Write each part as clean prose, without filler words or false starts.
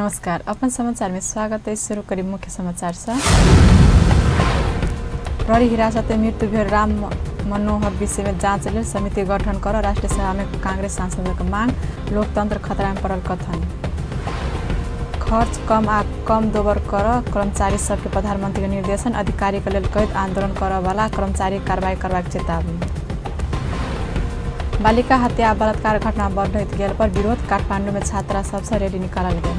नमस्कार, अपन समाचार में स्वागत है। शुरू करी मुख्य समाचार से। प्रहरी हिरासत में मृत्यु भेल राम मनोहर विषय में जांच लेल समिति गठन कर राष्ट्रीय सभा में कांग्रेस सांसद के मांग, लोकतंत्र खतरा में पड़ल कथन। खर्च कम आ कम दोबर कर कर्मचारी सबके प्रधानमंत्री के निर्देशन, अधिकारी के लेल कैद आंदोलन कर वाला कर्मचारी कार्रवाई करबाक चेतावनी। बालिका हत्या बलात्कार घटना बढ़ैत गेल पर विरोध, काठमांडू में छात्रा सबसे रैली निकालल गेल।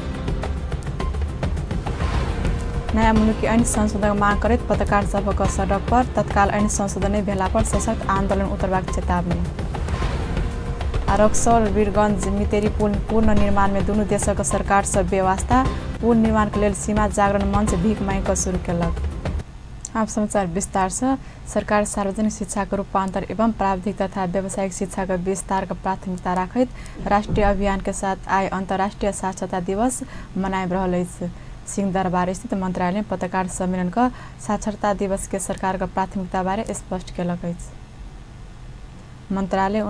नया मुलुकी ऐन संशोधन मांग करैत पत्रकार सबक सड़क पर तत्काल ऐन संशोधन नहि भेला पर सशक्त आंदोलन उतरबाक चेतावनी। आ रक्सौल वीरगंज मितेरी पुल पुनर्निर्माण में दुनू देशक सरकार सब बेवास्ता, पुल निर्माण के लेल सीमा जागरण मंच भीख मांगि कऽ शुरू केलक। आप समाचार विस्तार से। सरकार सार्वजनिक शिक्षा के रूपांतर एवं प्राविधिक तथा व्यावसायिक शिक्षा के विस्तार के प्राथमिकता राखैत राष्ट्रीय अभियान के साथ आइ अंतर्राष्ट्रीय साक्षरता दिवस मनाबि रहल अछि। सिंहदरबार स्थित मंत्रालय में पत्रकार सम्मेलन क साक्षरता दिवस के सरकार के प्राथमिकता बारे स्पष्ट केलक अछि। मंत्रालय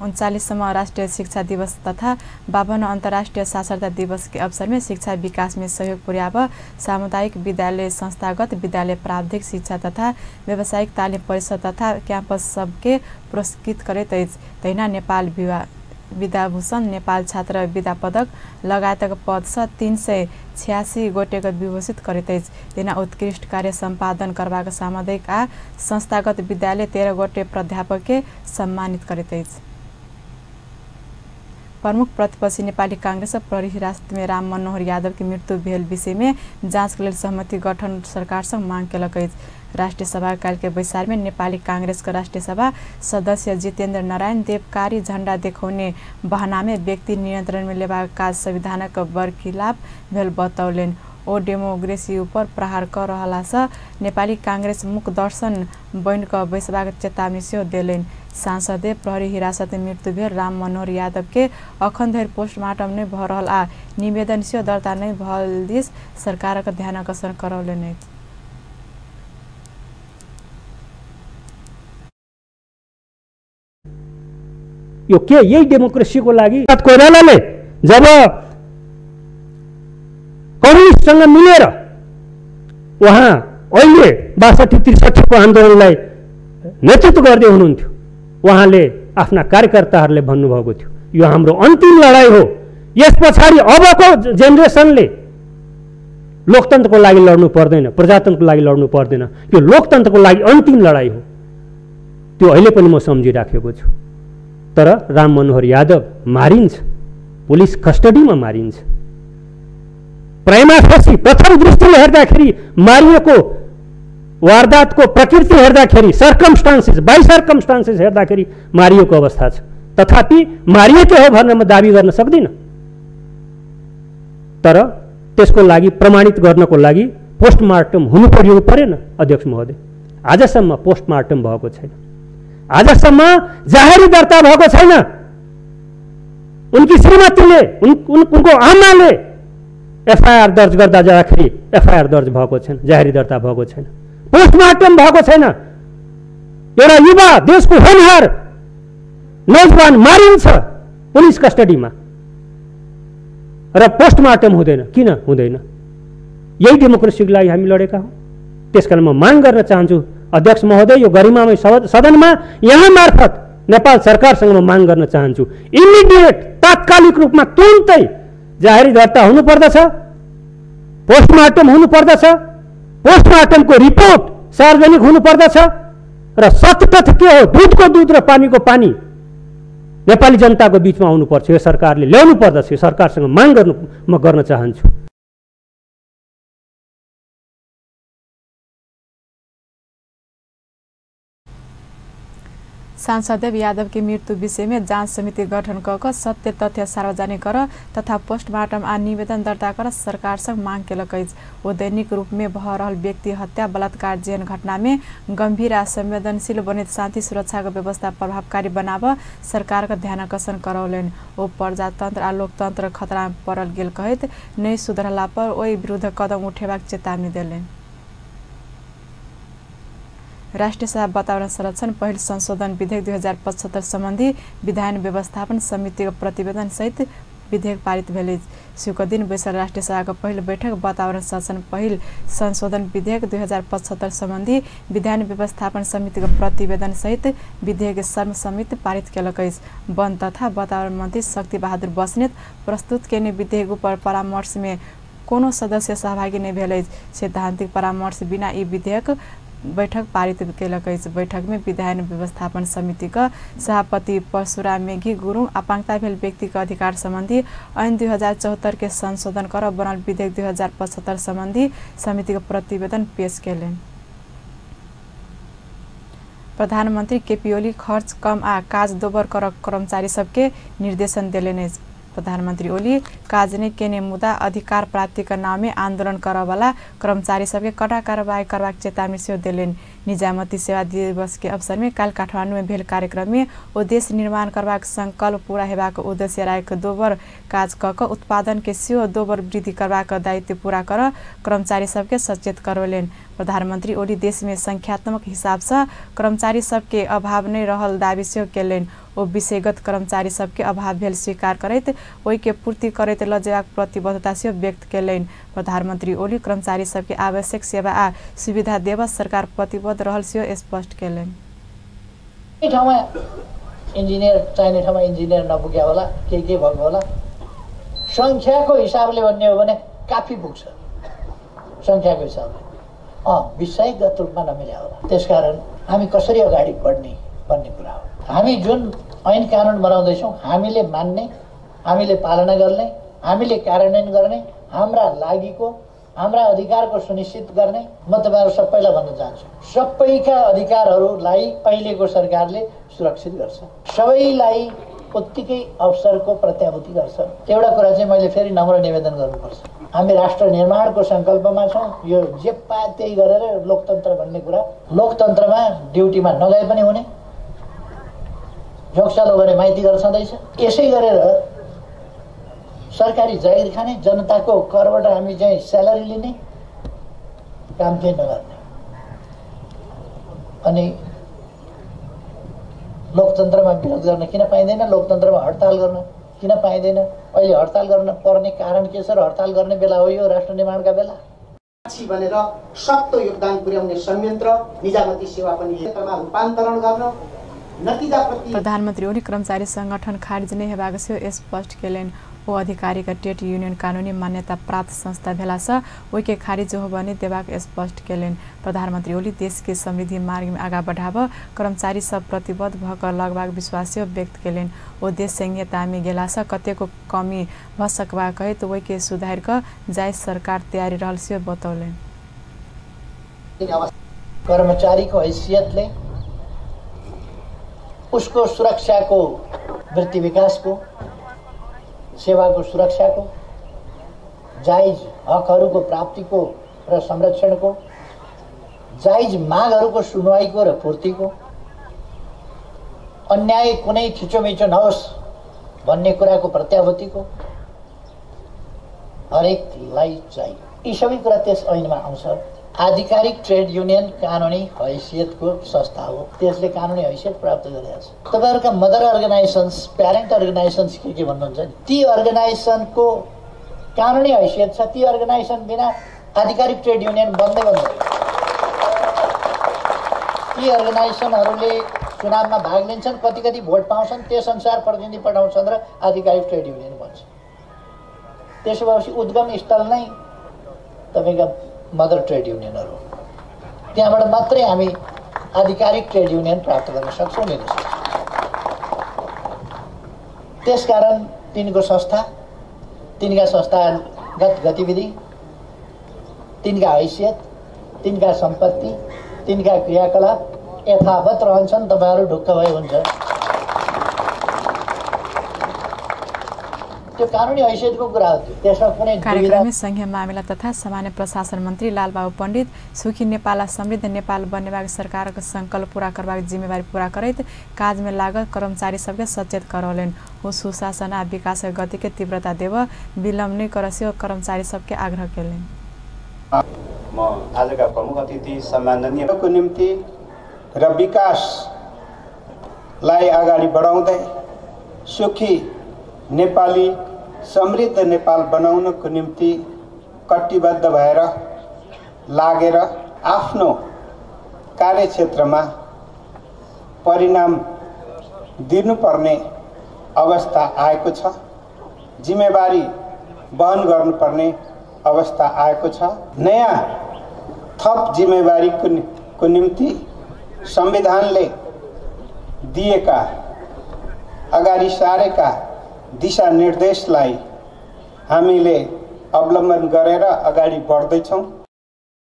39वां राष्ट्रीय शिक्षा दिवस तथा 52 अंतर्राष्ट्रीय साक्षरता दिवस के अवसर में शिक्षा विकास में सहयोग पुर्याब सामुदायिक विद्यालय, संस्थागत विद्यालय, प्राविधिक शिक्षा तथा व्यावसायिक तालिम परिषद तथा क्याम्पस सबके पुरस्कृत करैत अछि। तहिना नेपाल विद्याभूषण, नेपाल छात्र विद्या पदक लगायतक पदसँ 386 गोटेके विभूषित करैत अछि। तहिना उत्कृष्ट कार्य सम्पादन करबाक सामुदायिक आ संस्थागत विद्यालय 13 गोटे प्राध्यापक के सम्मानित करैत अछि। प्रमुख प्रतिपक्षी नेपाली कांग्रेस प्रहरी हिरासत में राम मनोहर यादव के मृत्यु भेल विषय में जांच के लेल सहमति गठन सरकारसँग मांग केलक अछि। राष्ट्रीय सभा काल के बैसार में नेपाली कांग्रेस के राष्ट्रीय सभा सदस्य जितेन्द्र नारायण देवकारी झण्डा देखौने बहाना में व्यक्ति नियंत्रण में लेबाक काज संविधानक बरखिलाफ भेल बतौलनि। ओ डेमोक्रेसी ऊपर प्रहार कर रहलासँ नेपाली कांग्रेस मुख दर्शन बनि कऽ बैसबाक चेतावनी सेहो देलनि। सांसदे प्रहरी हिरासत में मृत्यु भेल राम मनोहर यादव के अखन धरि पोस्टमार्टम नहि भऽ रहल आ निवेदन सेहो दर्ता नहि भऽ दिस सरकारक ध्यान आकर्षण करौलनि अछि। यो के यही डेमोक्रेसीको लागि कोइरालाले जब कम्युनिस्टसँग मिलेर उहाँ अहिले 62-63 को आन्दोलनलाई नेतृत्व गर्दै हुनुहुन्थ्यो, उहाँले आफ्ना कार्यकर्ताहरूले भन्नुभएको थियो यो हाम्रो अन्तिम लडाइँ हो, यस पछाडि अबको जेनेरेसनले लोकतन्त्रको लागि लड्नु पर्दैन, प्रजातन्त्रको लागि लड्नु पर्दैन, यो लोकतन्त्रको लागि अन्तिम लडाइँ हो। त्यो अहिले पनि म सम्झिराखेको छु। तर राम मनोहर यादव मारिन्छ, पुलिस कस्टडीमा मारिन्छ। प्राइमाफेसी प्रथम दृष्टिले हेर्दाखेरि मारिएको वारदातको प्रकृति हेर्दाखेरि, सर्कमस्टान्सेस बाई सर्कमस्टान्सेस हेर्दाखेरि मारिएको अवस्था छ। तथापि मारिएकै हो भनेर म दाबी गर्न सक्दिनँ, तर त्यसको लागि प्रमाणित गर्नको लागि पोस्टमार्टम हुनु पर्यो परेन अध्यक्ष महोदय? आजसम्म पोस्टमार्टम भएको छैन, आजसम्म जाहेरी दर्ता भएको छैन। उनकी श्रीमतीले, उनको आमाले एफआइआर दर्ज गर्दा जाँदाखेरि एफआइआर दर्ज भएको छैन, जाहेरी दर्ता भएको छैन, पोस्टमार्टम भएको छैन। एउटा युवा देशको होनहार नौजवान मारिन्छ पुलिस कस्टडीमा र पोस्टमार्टम हुँदैन। किन हुँदैन? यही डेमोक्रेसीको लागि हामी लडेका हौँ। त्यसकारण म माग गर्न चाहन्छु अध्यक्ष महोदय, यो गरिमामय सदनमा यहाँ मार्फत नेपाल सरकारसँग म माग गर्न चाहन्छु, इमिडिएट तात्कालिक रूपमा तुरुन्तै जाहेरी दर्ता हुनुपर्दछ, पोस्टमार्टम हुनुपर्दछ, पोस्टमार्टमको रिपोर्ट सार्वजनिक हुनुपर्दछ र सत्य तथ्य के हो, दुधको दुध र पानीको पानी नेपाली जनताको बिचमा आउनुपर्छ। यो सरकारले ल्याउनु पर्दछ। यो सरकारसँग माग गर्नु म गर्न चाहन्छु। सांसद यादव के मृत्यु विषय में जांच समिति गठन क सत्य तथ्य सार्वजनिक कर तथा पोस्टमार्टम आ निवेदन दर्ता कर सरकारसँग मांग केलक अछि। ओ दैनिक रूप में भऽ रहल व्यक्ति हत्या, बलात्कार जेहन घटना में गंभीर आ संवेदनशील बनैत शांति सुरक्षा के व्यवस्था प्रभावकारी बनाब सरकारक ध्यान आकर्षण करौलनि। ओ प्रजातंत्र आ लोकतंत्र खतरा में पड़ल गेल कहैत नहि सुधरला पर ओहि विरुद्ध कदम उठेबाक चेतावनी देलनि। राष्ट्रिय सभा वातावरण संरक्षण पहिल संशोधन विधेयक 2075 सम्बन्धी विधान व्यवस्थापन समितिको प्रतिवेदन सहित विधेयक पारित भेल अछि। शुक्र दिन बैसल राष्ट्रिय सभाको पहिल बैठक वातावरण संरक्षण पहिल संशोधन विधेयक 2075 सम्बन्धी विधान व्यवस्थापन समितिको प्रतिवेदन सहित विधेयक सर्वसम्मति पारित केलक अछि। वन तथा वातावरण मन्त्री शक्ति बहादुर बस्नेत प्रस्तुत केने विधेयक उपर परामर्शमे कोनो सदस्य सहभागी नहि भेल अछि। सैद्धान्तिक परामर्श बिना ई विधेयक बैठक पारित केलक अछि। बैठक में विधान व्यवस्थापन समिति का सभापति परशुराम मेघी गुरुङ अपाङ्गता भेल व्यक्ति के अधिकार सम्बन्धी ऐन 2074 के संशोधन कर बनल विधेयक 2075 सम्बन्धी समिति के प्रतिवेदन पेश केलनि। प्रधानमन्त्री केपी ओली खर्च कम आ काज दोबर कर कर्मचारी सबके निर्देशन देलनि अछि। प्रधानमन्त्री ओली काज नै केने मुदा अधिकार प्राप्तिका नाममे आन्दोलन करवाला कर्मचारी सबके कड़ा कारबाही करबाक चेतावनी सेहो देलनि। निजामती सेवा दिवस के अवसर में काल काठमाडौँ में भेल कार्यक्रम में ओ देश निर्माण करबाक संकल्प पूरा हेबाक उद्देश्य राखि दोबर काज क क उत्पादन के सेहो दोबर वृद्धि करबाक दायित्व पूरा कर कर्मचारी सबके सचेत करौलनि। प्रधानमन्त्री ओली देश में संख्यात्मक हिसाब से कर्मचारी सबके अभाव नै रहल दावी सेहो केलनि। ओ विषयगत कर्मचारी सबके अभाव भेल स्वीकार करैत ओहिके पूर्ति करैत ल जेबाक प्रतिबद्धता सेहो व्यक्त केलनि। प्रधानमन्त्री ओली कर्मचारी सबके आवश्यक सेवा आ सुविधा देब सरकार प्रतिबद्ध रहल सेहो स्पष्ट केलनि। ठाउँमा इन्जिनियर चाहिने ठाउँमा इन्जिनियर नपुग्या होला, के भएको होला। संख्याको हिसाबले भन्ने हो भने काफी पुग्छ संख्याको हिसाबले, विषयगत रूपमा नमिल्या होला। त्यसकारण हामी कसरी अगाडि बढ्ने भन्ने कुरा हो। हामी जुन ऐन कानुन बनाउँदैछौँ हामीले मान्ने, हामीले पालना गर्ने, हामीले कार्यान्वयन गर्ने, हाम्रा लागिको हाम्रा अधिकारको सुनिश्चित गर्ने। म तपाईँहरू सबैलाई भन्न चाहन्छु, सबैका अधिकारहरूलाई अहिलेको सरकारले सुरक्षित गर्छ, सबैलाई उत्तिकै अवसरको प्रत्याभूति गर्छ। एउटा कुरा चाहिँ मैले फेरि नम्र निवेदन गर्नुपर्छ, हामी राष्ट्र निर्माणको सङ्कल्पमा छौँ। यो जे पाए त्यही गरेर लोकतन्त्र भन्ने कुरा, लोकतन्त्रमा ड्युटीमा नगए पनि हुने, झोक्सालो भने माइती घर छँदैछ। यसै गरेर सरकारी जागिर खाने, जनताको करबाट हामी चाहिँ स्यालेरी लिने, काम चाहिँ नगर्ने। अनि लोकतन्त्रमा विरोध गर्न किन पाइँदैन? लोकतन्त्रमा हडताल गर्न किन पाइँदैन? अहिले हडताल गर्न पर्ने कारण के छ र? हडताल गर्ने बेला हो यो राष्ट्र निर्माणका बेला भनेर सक्तो योगदान पुर्याउने संयन्त्र निजामती सेवा पनि क्षेत्रमा रूपान्तरण गर्न। प्रधानमन्त्री ओली कर्मचारी संगठन खारिज नै हेबाक सेहो स्पष्ट केलनि। ओ अधिकारीका ट्रेड यूनियन कानूनी मान्यता प्राप्त संस्था भेलासँ ओहिके खारिज होबऽ नहि देबाक स्पष्ट केलनि। प्रधानमन्त्री ओली देश के समृद्धि मार्ग में आगा बढ़ाब कर्मचारी सब प्रतिबद्ध भ क लगबाक विश्वास सेहो व्यक्त केलनि। ओ देश संघीयतामे गेलासँ कतेको कमी भ सकबाक कहैत ओहिके सुधारि क जाय सरकार तयारी रहल सेहो बतौलनि। कर्मचारीको हैसियतले उसको सुरक्षाको, वृत्ति विकासको, सेवाको सुरक्षाको, जायज हकहरूको प्राप्तिको र संरक्षणको, जायज मागहरूको सुनवाईको र पूर्तिको, अन्याय कुनै थिचोमिचो नहोस् भन्ने कुराको प्रत्याभूतिको हरेकलाई चाहियो। यी सबै कुरा त्यस ऐनमा आउँछ। आधिकारिक ट्रेड युनियन कानुनी हैसियतको संस्था हो, त्यसले कानुनी हैसियत प्राप्त गरेको छ। तपाईँहरूका मदर अर्गनाइजेसन्स, प्यारेन्ट अर्गनाइजेसन्स के के भन्नुहुन्छ नि, ती अर्गनाइजेसनको कानुनी हैसियत छ। ती अर्गनाइजेसन बिना आधिकारिक ट्रेड युनियन बन्दै बन्दैन। ती अर्गनाइजेसनहरूले चुनावमा भाग लिन्छन्, कति कति भोट पाउँछन्, त्यस अनुसार प्रतिनिधि पठाउँछन् र आधिकारिक ट्रेड युनियन बन्छ। त्यसो भएपछि उद्गम स्थल नै तपाईँका मदर ट्रेड युनियनहरू, त्यहाँबाट मात्रै हामी आधिकारिक ट्रेड युनियन प्राप्त गर्न सक्छौँ, लिन सक्छौँ। त्यसकारण तिनको संस्था, तिनका संस्थागत गतिविधि, तिनका हैसियत, तिनका सम्पत्ति, तिनका क्रियाकलाप यथावत रहन्छन्। तपाईँहरू ढुक्क भए हुन्छ। त्यो कानुनी हैसियतको कुरा हो, त्यसमा कुनै। कार्यक्रममा संघीय मामिला तथा सामान्य प्रशासन मन्त्री लालबाबु पण्डित सुखी नेपाल समृद्ध नेपाल बनेबाक सरकारको संकल्प पूरा करबाक जिम्मेवारी पूरा करैत काजमे लागल कर्मचारी सबके सचेत करौलनि। ओ सुशासन आ विकासक गतिके तीव्रता देब विलम्ब नहि कर सेहो कर्मचारी सबके आग्रह केलनि। म आजका प्रमुख अतिथि सम्माननीयको निम्ति र विकासलाई अगाडि बढाउँदै सुखी नेपाली समृद्ध नेपाल बनाउनको निम्ति कटिबद्ध भएर लागेर आफ्नो कार्यक्षेत्रमा परिणाम दिनुपर्ने अवस्था आएको छ, जिम्मेवारी वहन गर्नुपर्ने अवस्था आएको छ। नयाँ थप जिम्मेवारीको निम्ति संविधानले दिएका अगाडि सारेका दिशानिर्देशलाई हामीले अवलम्बन गरेर अगाडि बढ्दैछौँ।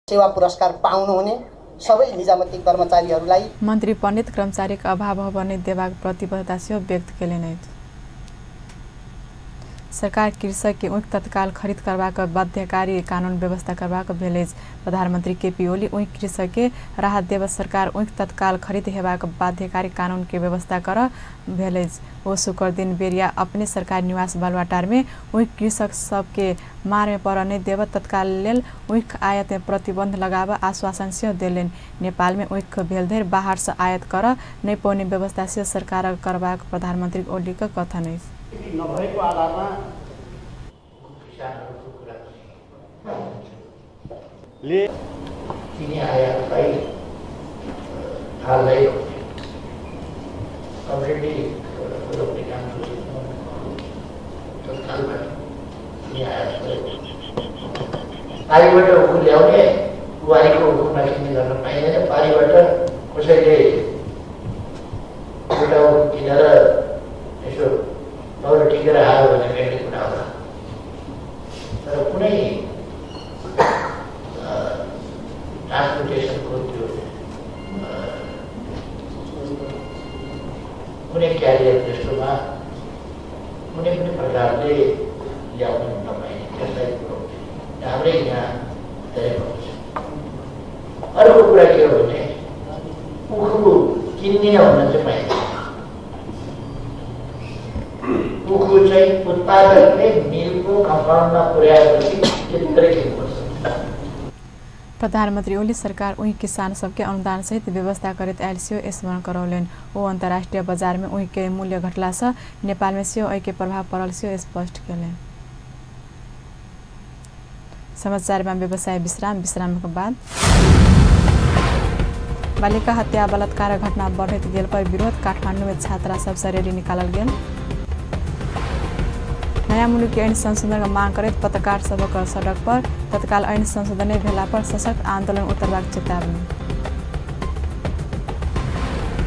सेवा पुरस्कार पाउनुहुने सबै निजामती कर्मचारीहरूलाई मन्त्री पण्डित कर्मचारीको अभाव हो भने देबाक प्रतिबद्धता सेहो व्यक्त केलनि। सरकार कृषक के ऊख तत्काल खरीद करबाक बाध्यकारी कानून व्यवस्था करबाक भेल अछि। प्रधानमंत्री केपी ओली ऊख कृषक के राहत देब सरकार ऊख तत्काल खरीद हेबाक बाध्यकारी कानून के व्यवस्था कर भेल अछि। ओ शुक्र दिन बेरिया अपने सरकारी निवास बालुवाटार में ऊख कृषक सबके मार में पड़ नहीं देब तत्काल लेल ऊख आयात में प्रतिबंध लगाब आश्वासन सेहो देलनि। नेपाल में ऊख भेल धरि बाहर से आयात कर नहीं पौने व्यवस्था सेहो सरकार करबाक प्रधानमंत्री ओली के कथन अछि। नभएको आधारमा ले चिनी आयातलाई हाललाई कम्प्लिटली रोक्ने काम तत्कालबाट चिनी आयात पारीबाट उखु ल्याउने वारीको उखु नकिन्ने गर्न पाइँदैन। पारीबाट कसैले एउटा उखु किनेर यसो दौड टिकेर आयो भने बेग्लै कुरा होला, तर कुनै ट्रान्सपोर्टेसनको त्यो कुनै क्यारियर त्यस्तोमा कुनै पनि प्रकारले ल्याउनु नपाइने त्यसलाई रोक्ने हाम्रै यहाँ धेरै पाउँछ। अर्को कुरा के हो भने उखु किन्ने हुन चाहिँ पाइँदैन। उखु चाहिँ उत्पादकले मिलको कम्पाउन्डमा पुर्याएपछि त्यतिखेर किन्नुपर्छ। प्रधानमन्त्री ओली सरकार उही किसान सबके अनुदान सहित व्यवस्था करैत आयल सेहो स्मरण करौलनि। ओ अन्तर्राष्ट्रिय बजार में उही के मूल्य घटला से नेपाल में सेहो एहि के प्रभाव पड़ल सेहो स्पष्ट केलनि। समाचार में व्यवसाय विश्राम, विश्राम के बाद बालिका हत्या बलात्कार घटना बढ़ैत गेल पर विरोध, काठमांडू में छात्रा सबसँ रैली निकालल गेल। नयाँ मुलुक ऐन संशोधन मांग करैत पत्रकार सबक सड़क पर तत्काल ऐन संशोधन नहि भेला पर सशक्त आंदोलन उतरबाक चेतावनी।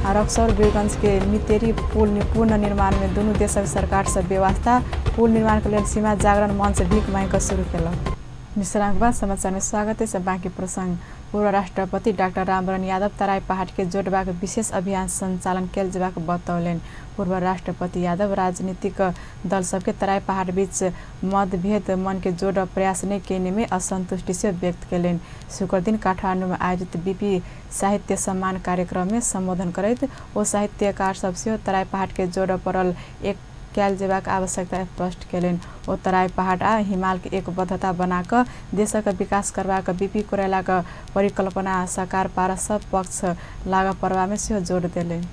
आ रक्सौल वीरगंज के मितेरी पुल पुनर्निर्माण में दुनू देशक सरकार से व्यवस्था, पुल निर्माण के लेल सीमा जागरण मंच भीख मांगि कऽ शुरू केलक। विश्राम के बाद समाचार में स्वागत है। बाकी प्रसंग पूर्व राष्ट्रपति डाक्टर रामवरण यादव तराई पहाड़ के जोड़बाक विशेष अभियान संचालन कयल जेबाक बतौलनि। पूर्व राष्ट्रपति यादव राजनीतिक दल सबके तराई पहाड़ बीच मतभेद मन के जोड़ प्रयास नहि केने में असंतुष्टि से व्यक्त केलनि। शुक्र दिन काठमांडू में आयोजित बीपी साहित्य सम्मान कार्यक्रम में संबोधन करैत ओ साहित्यकार सब सेहो तराई पहाड़ के जोड़ पड़ल एक कयल जेबाक आवश्यकता स्पष्ट केलनि। ओ तराई पहाड़ आ हिमाल के एकबद्धता बनाकऽ देशक विकास करबाक बीपी कोइरालाक परिकल्पना साकार पार सब पक्ष लागऽ पड़बा में सेहो जोड़ देलनि।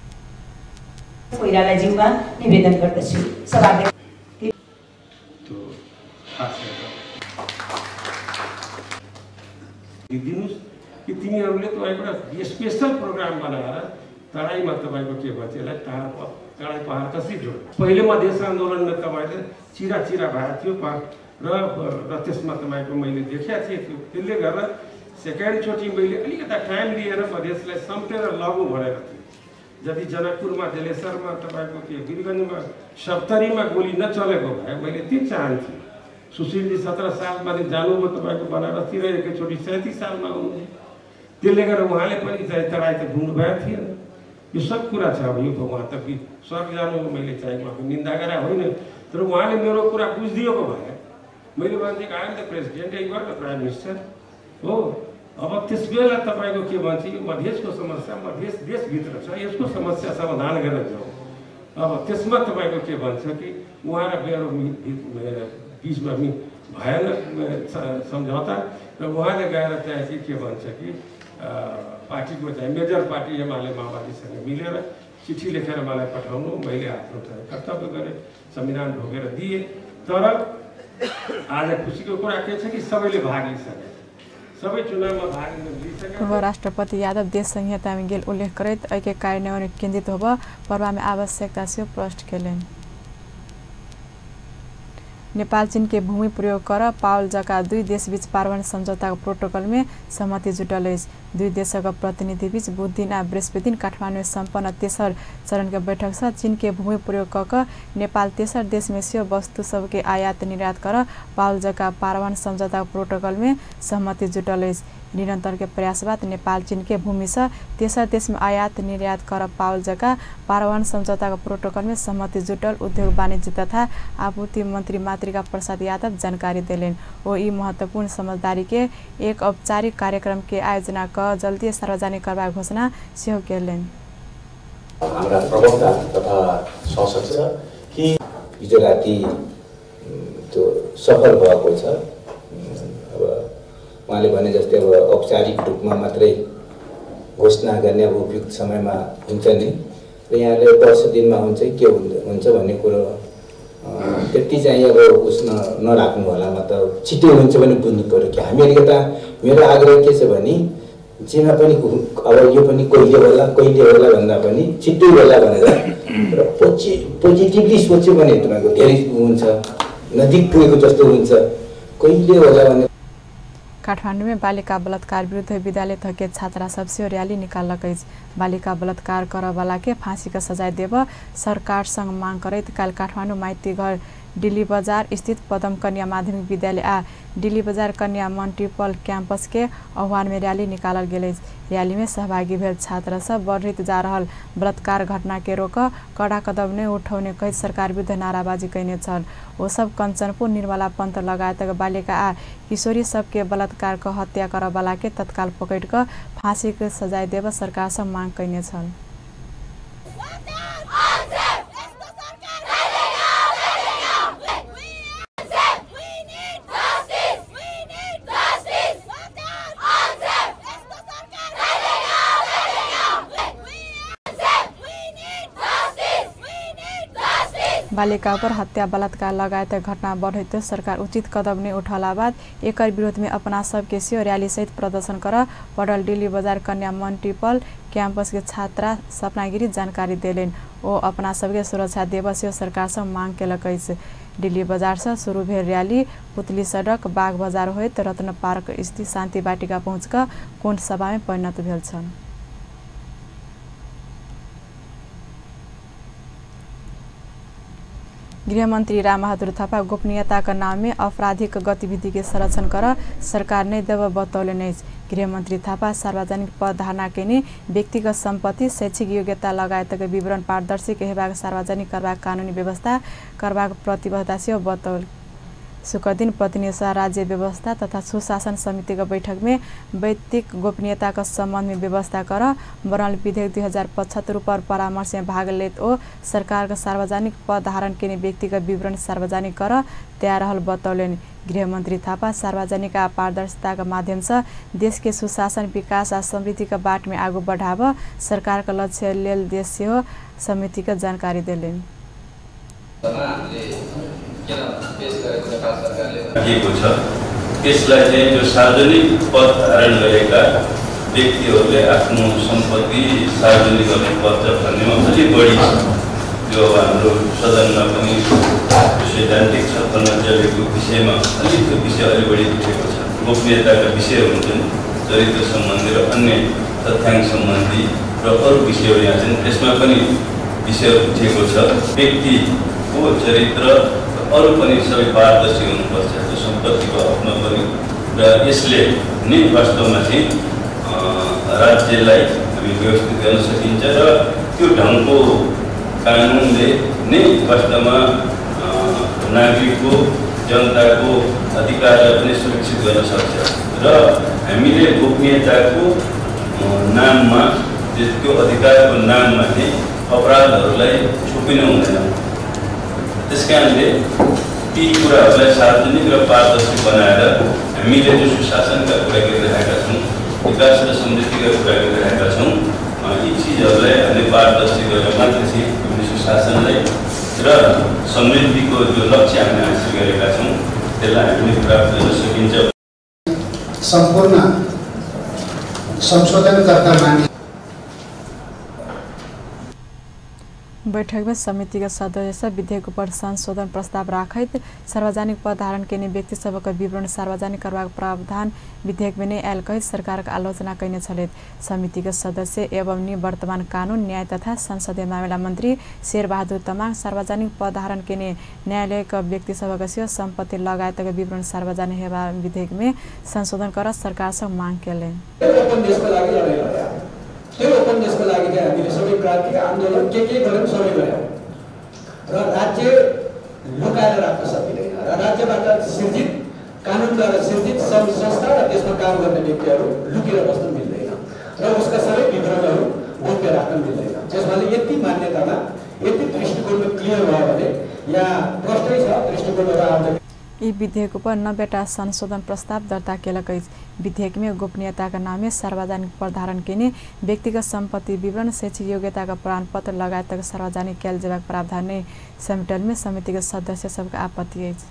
कोइरालाज्यूमा निवेदन गर्दछु। दिनुहोस् कि तिमीहरूले तपाईँको एउटा स्पेसल प्रोग्राम बनाएर तराईमा तपाईँको के भन्छ यसलाई तराई पहाड कसरी जोड्नु। पहिले मधेस आन्दोलनमा तपाईँले चिरा चिरा भएको थियो र त्यसमा तपाईँको मैले देखेको थिएँ त्यो, त्यसले गर्दा सेकेन्डचोटि मैले अलिकता टाइम लिएर मधेसलाई समेटेर लगु भनेको थिएँ। जति जनकपुरमा जलेसरमा तपाईँको के वीरगञ्जमा सप्तरीमा गोली नचलेको भए मैले त्यो चाहन्थेँ। सुशीलजी 17 सालमा जानुभयो तपाईँको बनारसतिर, एकैचोटि 37 सालमा आउनुभयो, त्यसले गर्दा उहाँले पनि चाहिँ तराई त घुम्नु भएको थिएन। यो सब कुरा छ। अब यो उहाँ त स्वर्ग जानु मैले चाहिँ उहाँको निन्दा गरे होइन, तर उहाँले मेरो कुरा बुझिदिएको भए मैले भन्थेँ I am the president, you are the prime minister हो। अब त्यस बेला तपाईँको के भन्छ यो मधेसको समस्या मधेस देशभित्र छ, यसको समस्या समाधान गरेर जाउँ। अब त्यसमा तपाईँको के भन्छ कि उहाँ र मेरो बिचमा भएन सम्झौता र उहाँले गएर चाहिँ के भन्छ कि पार्टीको चाहिँ मेजर पार्टी एमाले माओवादीसँग मिलेर चिठी लेखेर मलाई पठाउनु, मैले आफ्नो चाहिँ कर्तव्य गरेँ, संविधान ढोकेर दिएँ। तर आज खुसीको कुरा के छ कि सबैले भाग लिइसके, सबै चुनावमा भाग लिइसके। पूर्व राष्ट्रपति यादव देश संहितामे गेल उल्लेख करैत एहिके कार्यान्वयन केन्द्रित होब पर्वामे आवश्यकता सेहो प्रष्ट केलनि। नेपाल चीन के भूमि प्रयोग कर पावल जका दुई देशबीच पारवन सम्झौताको प्रोटोकलमे सहमति जुटल अछि। दुई देशक प्रतिनिधि बीच बुधदिन आ बृहस्पति दिन काठमाडौँमे सम्पन्न तेसर चरणके बैठक सँ चीन के भूमि प्रयोग क क नेपाल तेसर देशमे सेहो वस्तु सबके आयात निर्यात कर पावल जका पारवन सम्झौताको प्रोटोकलमे सहमति जुटल अछि। निरन्तर के प्रयास बाद नेपाल चीन के भूमि सँ तेसर देशमे आयात निर्यात कर पावल जका पारवन सम्झौताको प्रोटोकलमे सहमति जुटल उद्योग वाणिज्य तथा आपूर्ति मन्त्री मातृका प्रसाद यादव जानकारी देलनि। ओ ई महत्वपूर्ण समझदारी के एक औपचारिक कार्यक्रम के आयोजना क जल्दी सार्वजनिक करबाक घोषणा सेहो केलनि। हाम्रा प्रवक्ता तथा सशक्त कि हिजो राति त्यो सफल भएको छ। अब उहाँले भने जस्तै अब औपचारिक रूपमा मात्रै घोषणा गर्ने अब उपयुक्त समयमा हुन्छ नि, र यहाँले 10 दिनमा हुन्छ के हुन्छ भन्ने कुरो त्यति चाहिँ अब उस नराख्नु होला, मतलब छिटै हुन्छ भने बुझ्नु पऱ्यो कि हामी अलिकता। मेरो आग्रह के छ भने जेमा पनि अब यो पनि कहिले होला कहिले होला भन्दा पनि छिटै होला भनेर र पोजिटिभली सोच्यो भने तपाईँको धेरै हुन्छ, नजिक पुगेको जस्तो हुन्छ, कहिले होला भने। काठमाडौँमे बालिका बलात्कार विरुद्ध विद्यालय थके छात्रा सब सेहो रैली निकाललक अछि। बालिका बलात्कार करऽवला के फाँसीके सजाय देब सरकारसँग मांग करैत काल्हि काठमाडौँ माइतीघर डिल्ली बजार स्थित पदम कन्या माध्यमिक विद्यालय आ डिल्ली बजार कन्या मल्टीपल कैंपस के आह्वान में रैली निकालल गेल अछि। रैली में सहभागी भेल छात्र सब बढ़ैत जा रहल बलात्कार घटना के रोक कड़ा कदम नहि उठौने कहैत सरकार विरुद्ध नाराबाजी कयने छल। ओ सब कंचनपुर निर्मला पंत लगायतक बालिका आ किशोरी सबके बलात्कार क हत्या करऽवला के तत्काल पकड़ि क फाँसी के सजाय देब सरकार सँ मांग कयने छल। बालिका पर हत्या बलात्कार लगायत घटना बढ़ैत सरकार उचित कदम नहि उठौला बाद एकर विरोध में अपना सबके सेहो रैली सहित प्रदर्शन कर पड़ल डिल्ली बजार कन्या मल्टीपल कैंपस के छात्रा सपना गिरी जानकारी देलनि। ओ अपना सबके सुरक्षा देब सेहो सरकार सँ मांग केलक अछि। डिल्ली बजार सँ शुरू भेल रैली पुतली सड़क बाग बजार होइत रत्न पार्क स्थित शान्ति वाटिका पहुँच क कोण सभा में परिणत भेल छल। गृहमन्त्री रामबहादुर थापा गोपनीयताक नाममे आपराधिक गतिविधि के संरक्षण कर सरकार नहि देब बतौलनि अछि। गृहमन्त्री थापा सार्वजनिक पद धारणा केने व्यक्तिगत सम्पत्ति, शैक्षिक योग्यता लगायतक विवरण पारदर्शी हेबाक सार्वजनिक करबाक कानूनी व्यवस्था करबाक प्रतिबद्धता सेहो बतौल। शुक्रदिन प्रतिनिधि सभा राज्य व्यवस्था तथा सुशासन समितिको बैठकमे वैयक्तिक गोपनीयताको सम्बन्धमे व्यवस्था कर बनल विधेयक 2075 उपर परामर्शमे भाग लेत ओ सरकारको सार्वजनिक पद धारण केने व्यक्तिगत विवरण सार्वजनिक कर तयार रहल बतौलनि। गृहमन्त्री थापा सार्वजनिक आ पारदर्शिताको माध्यमसँ देशके सुशासन, विकास आ समृद्धिको बाटमे आगू बढाब सरकारको लक्ष्य लेल देश सेहो समितिको जानकारी देलनि। छ त्यसलाई चाहिँ जो सार्वजनिक पद धारण गरेका व्यक्तिहरूले आफ्नो सम्पत्ति सार्वजनिक गर्नुपर्छ भन्नेमा अलिक बढी छ। यो अब हाम्रो सदनमा पनि सैद्धान्तिक छलफलमा चलेको विषयमा अलिक त्यो विषय अलिक बढी उठेको छ। गोपनीयताका विषयहरू हुन्छन्, चरित्र सम्बन्धी र अन्य तथ्याङ्क सम्बन्धी र अरू विषयहरू यहाँ छन्, त्यसमा पनि विषय उठेको छ। व्यक्तिको चरित्र अरू पनि सबै पारदर्शी हुनुपर्छ त्यो सम्पत्तिको हकमा पनि, र यसले नै वास्तवमा चाहिँ राज्यलाई हामी व्यवस्थित गर्न सकिन्छ र त्यो ढङ्गको कानुनले नै वास्तवमा नागरिकको जनताको अधिकारलाई पनि सुरक्षित गर्न सक्छ। र हामीले गोपनीयताको नाममा त्यो अधिकारको नाममा नै अपराधहरूलाई छोपिनु हुँदैन। त्यस कारणले ती कुराहरूलाई सार्वजनिक र पारदर्शी बनाएर हामीले जो सुशासनका कुरा गरिरहेका छौँ, विकास र समृद्धिका कुरा गरिरहेका छौँ, यी चिजहरूलाई हामीले पारदर्शी गरेर मात्र चाहिँ हामीले सुशासनलाई र समृद्धिको जो लक्ष्य हामीले हासिल गरेका छौँ त्यसलाई हामीले प्राप्त गर्न सकिन्छ। सम्पूर्ण संशोधनकर्ता मानिस बैठक में समिति के सदस्य विधेयक पर संशोधन प्रस्ताव राखैत सार्वजनिक पद धारण केने व्यक्ति सबक विवरण सार्वजनिक करबाक प्रावधान विधेयक में नहि आयल कहैत सरकारक आलोचना कयने छलथि। समिति के सदस्य एवं निवर्तमान कानून न्याय तथा संसदीय मामिला मंत्री शेरबहादुर तमाङ सार्वजनिक पद धारण केने न्यायालयक व्यक्ति सबक सेहो सम्पत्ति लगायतक विवरण सार्वजनिक हेबा विधेयक में संशोधन कर सरकार सँ मांग केलनि। त्यो ओपन देशको लागि चाहिँ हामीले सबै क्रान्ति आन्दोलन के गऱ्यौँ सबै गऱ्यौँ र राज्य लुकाएर राख्न सकिँदैन र राज्यबाट सिर्जित कानुनद्वारा सिर्जित सङ्घ संस्था र त्यसमा काम गर्ने व्यक्तिहरू लुकेर बस्न मिल्दैन र उसका सबै विवरणहरू गोप्य राख्न मिल्दैन। त्यसमाले यति मान्यतामा यति दृष्टिकोणमा क्लियर भयो भने यहाँ प्रश्नै छ दृष्टिकोणहरू आउँदा। यी विधेयक पर 90टा संशोधन प्रस्ताव दर्ता केलक अछि। विधेयक में गोपनीयता के नाम में सार्वजनिक पद धारण केने व्यक्तिगत सम्पत्ति विवरण शैक्षिक योग्यता का प्रमाणपत्र लगायतक सार्वजनिक कयल जेबाक प्रावधान नहि समेटल में समिति के सदस्य सबके आपत्ति अछि।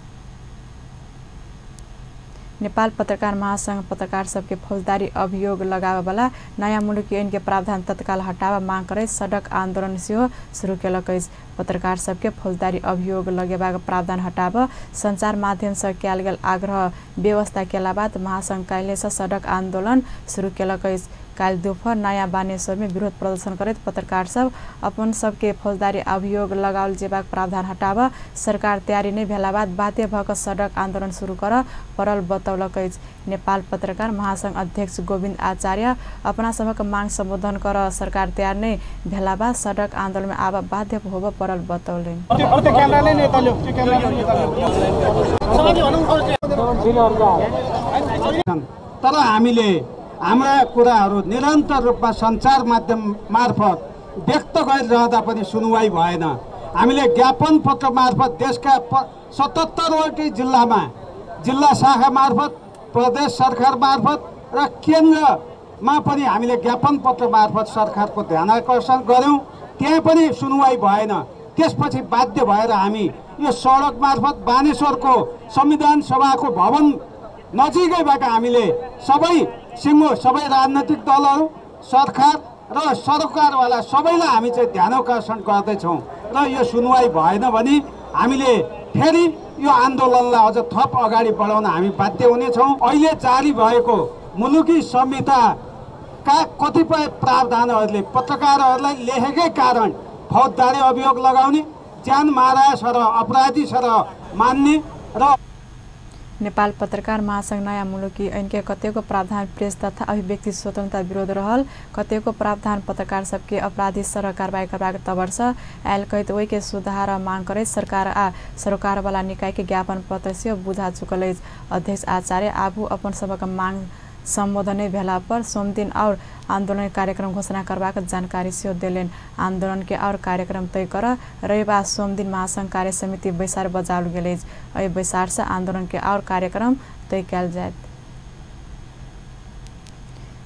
नेपाल पत्रकार महासंघ पत्रकार सबके फौजदारी अभियोग लगाबयवला नयाँ मुलुकी ऐन के प्रावधान तत्काल हटाबऽ मांग करैत सडक आन्दोलन सेहो शुरू केलक अछि। पत्रकार सबके फौजदारी अभियोग लगेबाक प्रावधान हटाबऽ संचार माध्यम से कयल गेल आग्रह व्यवस्था केला बाद महासंघ काल्हिसँ सडक आन्दोलन शुरू केलक अछि। काल्हि दुपहर नयाँ बानेश्वर में विरोध प्रदर्शन करैत पत्रकार सब अपन सबके फौजदारी अभियोग लगाओल जेबाक प्रावधान हटाबऽ सरकार तैयारी नहि भेला बाद बाध्य भऽ कऽ सडक आन्दोलन शुरू करऽ पड़ल बतौलक अछि। नेपाल पत्रकार महासंघ अध्यक्ष गोविन्द आचार्य अपना सबक मांग सम्बोधन कर सरकार तैयार नहि भेला बाद सडक आन्दोलन में आबऽ बाध्य होबऽ पड़ल बतौलनि। तर हामीले हाम्रा कुराहरू निरन्तर रूपमा सञ्चार माध्यम मार्फत व्यक्त गरिरहँदा पनि सुनवाई भएन। हामीले ज्ञापन पत्र मार्फत देशका 77वटै जिल्लामा जिल्ला शाखा मार्फत प्रदेश सरकार मार्फत र केन्द्रमा पनि हामीले ज्ञापन पत्र मार्फत सरकारको ध्यानाकर्षण गऱ्यौँ, त्यहाँ पनि सुनवाई भएन। त्यसपछि बाध्य भएर हामी यो सडक मार्फत बानेश्वरको संविधान सभाको भवन नजिकैबाट हामीले सबै सिङ्गो सबै राजनैतिक दलहरू सरकार र सरकारवाला सबैलाई हामी चाहिँ ध्यानाकर्षण गर्दैछौँ र यो सुनवाई भएन भने हामीले फेरि यो आन्दोलनलाई अझ थप अगाडि बढाउन हामी बाध्य हुनेछौँ। अहिले जारी भएको मुलुकी संहिताका कतिपय प्रावधानहरूले पत्रकारहरूलाई लेखेकै कारण फौजदारी अभियोग लगाउने, ज्यान मारा सरह अपराधी सरह मान्ने र नेपाल पत्रकार महासंघ नयाँ मुलुकी ऐनके कतेको प्रावधान प्रेस तथा अभिव्यक्ति स्वतन्त्रता विरोध रहल कतेको प्रावधान पत्रकार सबके अपराधी सरह कारबाही करबाक तवरसँ आयल कहैत ओहिके सुधार मांग करैत सरकार आ सरोकारवाला निकाय के ज्ञापन पत्र सेहो बुझा चुकल अछि। अध्यक्ष आचार्य आबू अपन सबक मांग सम्बोधन नहि भेला पर सोमदिन और आन्दोलन कार्यक्रम घोषणा करबाक जानकारी सेहो देलनि। आन्दोलन के और कार्यक्रम तय कर रवि आ सोमदिन महासंघ कार्य समिति बैसार बजाओल गेल अछि। एहि बैसार से आन्दोलन के और कार्यक्रम तय कयल जायत।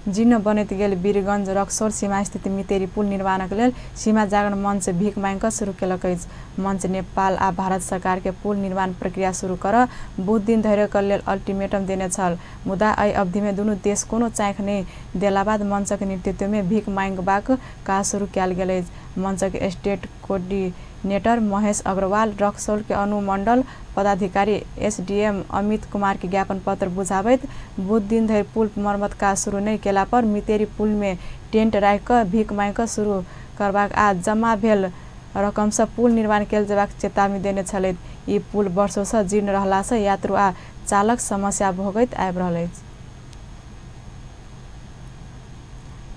जीर्ण बनैत गेल वीरगंज रक्सौल सीमा स्थित मितेरी पुल निर्माणक लेल सीमा जागरण मंच भीख मांगि कऽ शुरू केलक अछि। मंच नेपाल आ भारत सरकार के पुल निर्माण प्रक्रिया शुरू कर बुध दिन धरिक लेल अल्टीमेटम देने छल, मुदा एहि अवधि में दुनू देश कोनो चाँखि नहि देला बाद मंचक नेतृत्व में भीख मांगबाक काज शुरू कयल गेल अछि। मंचक स्टेट कोऑर्डिनेटर महेश अग्रवाल रक्सौल के अनुमंडल पदाधिकारी एसडीएम अमित कुमार के ज्ञापन पत्र बुझाबैत बुध दिन धरि पुल मरम्मत काज शुरू नहि केला पर मितेरी पुल में टेंट राखि कऽ भीख मांगि कऽ शुरू करबाक आ जमा भेल रकमसँ पुल निर्माण कयल जेबाक चेतावनी देने छलथि। ई पुल वर्षोसँ जीर्ण रहलासँ यात्रु आ चालक समस्या भोगैत आबि रहल अछि।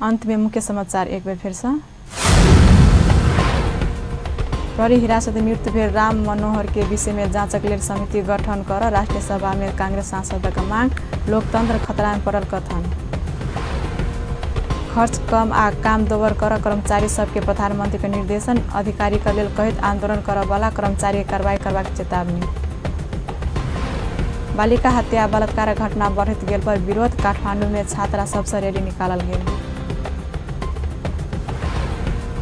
अंत में मुख्य समाचार एक बेर फेरसँ। प्रहरी हिरासत मृत्यु भेल राम मनोहर के विषय में जांचक लेल समिति गठन कर राष्ट्रिय सभा में कांग्रेस सांसदक मांग, लोकतंत्र खतरा में पड़ल कथन। खर्च कम आ काम दोबर कर कर्मचारी सबके प्रधानमंत्री के निर्देशन, अधिकारी के लेल कहैत आंदोलन करऽवला कर्मचारी के कार्रवाई करबाक चेतावनी। बालिका हत्या बलात्कार घटना बढ़ैत गेल पर विरोध, काठमांडू में छात्रा सबसँ रैली निकालल गेल।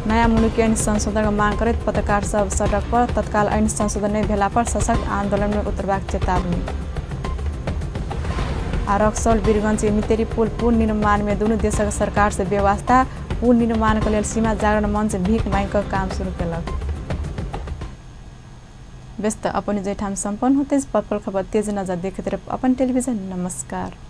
नयाँ मुलुकी ऐन संशोधनक मांग करैत पत्रकार सब सडक पर तत्काल ऐन संशोधन नहि भेला पर सशक्त आंदोलन में उतरबाक चेतावनी। आ रक्सौल वीरगंज के मितेरी पुल पुनर्निर्माण में दुनू देशक सरकार से व्यवस्था पुनर्निर्माण के लेल सीमा जागरण मंच भीख मांगि कऽ काम शुरू केलक। व्यस्त अपन जैठाम सम्पन्न होते पल पल खबर तेज नजर देखैत रह अपन टेलीविजन। नमस्कार।